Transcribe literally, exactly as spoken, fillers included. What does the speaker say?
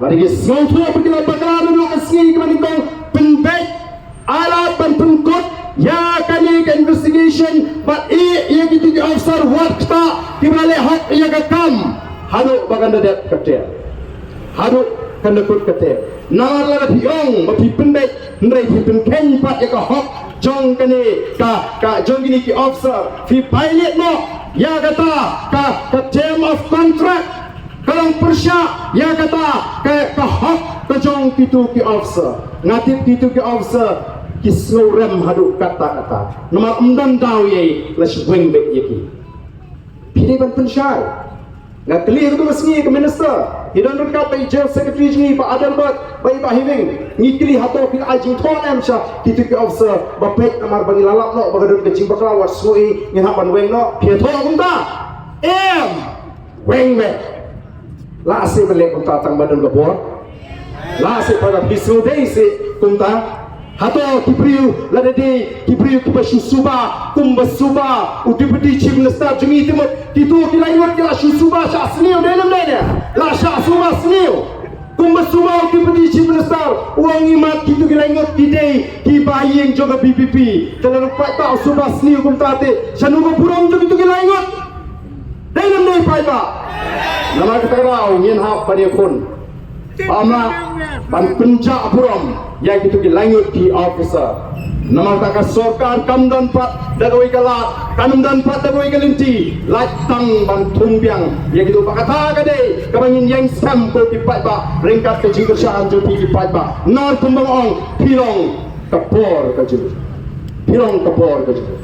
Bad ngi sngewthuh ba ki la bakla naduh ka sngi kaba nyngkong, pynbeit, ai lad ban pynkut ïa kane ka investigation bad ïeh ïa kito ki officer wat ktah kiba la leh hok ïa ka kam haduh ba kan da dep ka term, haduh kan da kut ka term. Namar lada phi ong ba phi pynbeit hynrei phi pynkheiñ pat ïa ka hok jong kane ka, ka jong kine ki officer, phi violate noh ïa kata ka, ka term of contract. Ka long pyrshah ïa kata ka, ka hok ka jong kito ki officer. Nga tip kito ki officer ki sngewrem haduh katta katta. Namar ym don daw ïa i, la shu weng beit ïa ki. Phi dei ban pynshai. Nga kylli haduh ka sngi ka minister, i don ryngkat bad i jail secretary jong ngi, Bah Adelbert bad i Bah Heaving. Ngi kylli, hato phi la ai jingthoh ne em sha kito ki officer ba peit, namar ba ngi la lap noh ba ka don ka jingbakla, wat sngew i ngin hap ban weng noh? Phi thoh kumta? Em. Weng beit. La shisha ban leh kumta tang ba don ka bor? La shisha, ba phi sngewdei shisha kumta? Hato ki briew lada dei ki briew kiba shu suba kumba suba u Deputy Chief Minister jong ngi, te mut kito ki laingut ki la shu suba shah sniew, dei ne ym dei ne? La shah suba sniew. Kumba suba u Deputy Chief Minister, u ong i mat kito ki laingut ki dei kiba ïeng jong ka V P P. Te lada u paidbah u suba sniew kumta, te shano ka burom jong kito ki laingut? Dei ne ym dei, paidbah? Namar kata ka daw ngin hap ban ïakhun ba ym lah ban pynjah burom ïa kito ki laingut ki officer. Namar kata ka sorkar kam don pat da kawei ka lad, kam don pat da kawei ka lynti, lait tang ban thung biang ïa kito. Bad kata ka dei kaba ngin ïeng skhem ko ki paidbah, ryngkat ka jingkyrshan jong phi ki paidbah. Namar kumba nga ong, phi long ka bor ka jong ngi. Phi long ka bor ka jong ngi.